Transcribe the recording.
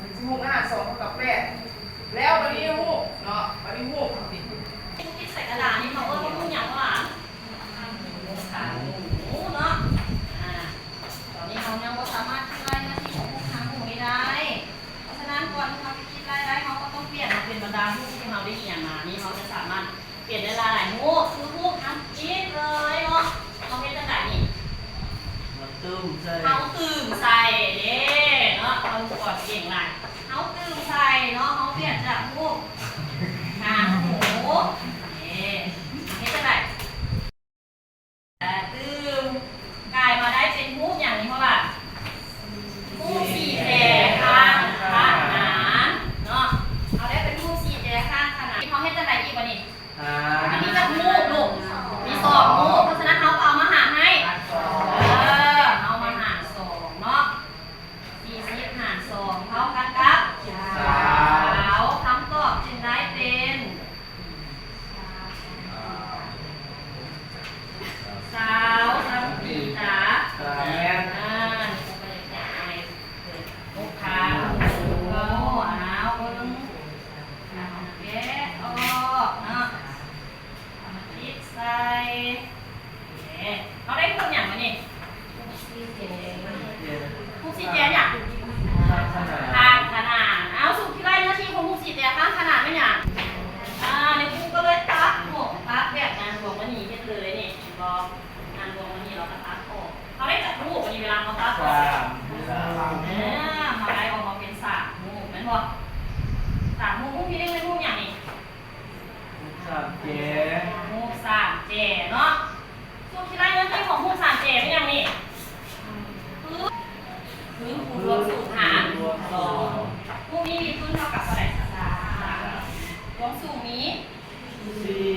ຮູບອາຫານສອງເທົ່າກັບແປດ ແລ້ວບາດນີ້ຮູບເນາະ ບາດນີ້ຮູບຕິດໃສ່ກະດານນີ້ ເຮົາເອີ້ນວ່າຮູບຫຍັງວະ? ຫາງໝູເນາະ. ອາ ຕອນນີ້ເຮົາຍັງບໍ່ສາມາດຄິດໄລ່ໜ້າທີ່ຂອງຮູບຫາງໝູນີ້ໄດ້. ເພາະສະນັ້ນ ກ່ອນທີ່ເຮົາຈະຄິດໄລ່ໄດ້ ເຮົາກໍຕ້ອງປ່ຽນມາເປັນບັນດາຮູບທີ່ເຮົາໄດ້ຮຽນມານີ້ ເຮົາຈະສາມາດປ່ຽນໄດ້ຫຼາຍໆຮູບ ຄືຮູບທຳອິດເລີຍເນາະ. ເຮົາເຮັດຈັ່ງໃດນີ້? ເຮົາຕື່ມໃສ່ ເຮົາຕື່ມໃສ່ເດ້ເນາະ. ເຮົາກ່ອນເກັ່ງຫຼາຍ ເຮົາຕື່ມໃສ່ເນາະ. ເຮົາປ່ຽນຈາກຮູບຫາງໝູ ເດ້ ເຮັດຈັ່ງໃດ? ຕື່ມ ກາຍມາໄດ້ເປັນຮູບຫຍັງນີ້ ເພາະວ່າ ຮູບສີ່ແຈຂ້າງຂະໜານເນາະ. ເຮົາໄດ້ເປັນຮູບສີ່ແຈຂ້າງຂະໜານ ເຮົາເຮັດຈັ່ງໃດອີກບາດນີ້? ຫາ ມັນມີຈັກຮູບລູກ? ມີສອງຮູບ. ເພາະສະນັ້ນ ເຮົາກໍເອົາມາຫານໃຫ້ ເອີ ເຮົາມາຫານສອງເນາະ. ສີ່ສິບຫານສອງເທົ່າກັນກັບ ຊາວ ຄຳຕອບຈຶ່ງໄດ້ເປັນ ຊາວ ຊາວສາມປີຕາ ຕາແມ່ນ ອ່າ ເຮົາເບິ່ງ ແກະອອກເນາະ ເອົາມາຕິດໃສ່. ເອີ ເຮົາໄດ້ຮູບຫຍັງມານີ້? ຮູບສີ່ແຈຫຍັງ? ຂ້າງຂະໜານ. ເອົາ ສຸກທີ່ໄລ່ໜ້າທີ່ຂອງຮູບສີ່ແຈຂ້າງຂະໜານແມ່ນຫຍັງ? ອ່າ ນີ້ຄູກໍເລີຍຕັດອອກ ຕັດແບບນາງດວງມະນີເຮັດເລີຍນີ້ ເຫັນບໍ່? ນາງດວງມະນີ ເຮົາກໍຕັດອອກ. ເຮົາໄດ້ຈັກຮູບບາດນີ້ ເວລາເຮົາຕັດອອກ? ສາມຮູບ. ເອີ ເຮົາໄດ້ອອກມາເປັນສາມຮູບແມ່ນບໍ່? ສາມຮູບ. ຮູບທີໜຶ່ງແມ່ນຮູບຫຍັງນີ້? ຮູບສາມແຈ ຮູບສາມແຈເນາະ. ສູດທີ່ໄລ່ໜ້າທີ່ຂອງຮູບສາມແຈແມ່ນຫຍັງນີ້? ຄື ຄືຄູລວມສູງຫານສອງ. ຮູບນີ້ມີພື້ນເທົ່າກັບເທົ່າໃດ? ສາມ. ລວມສູງມີ ສີ່.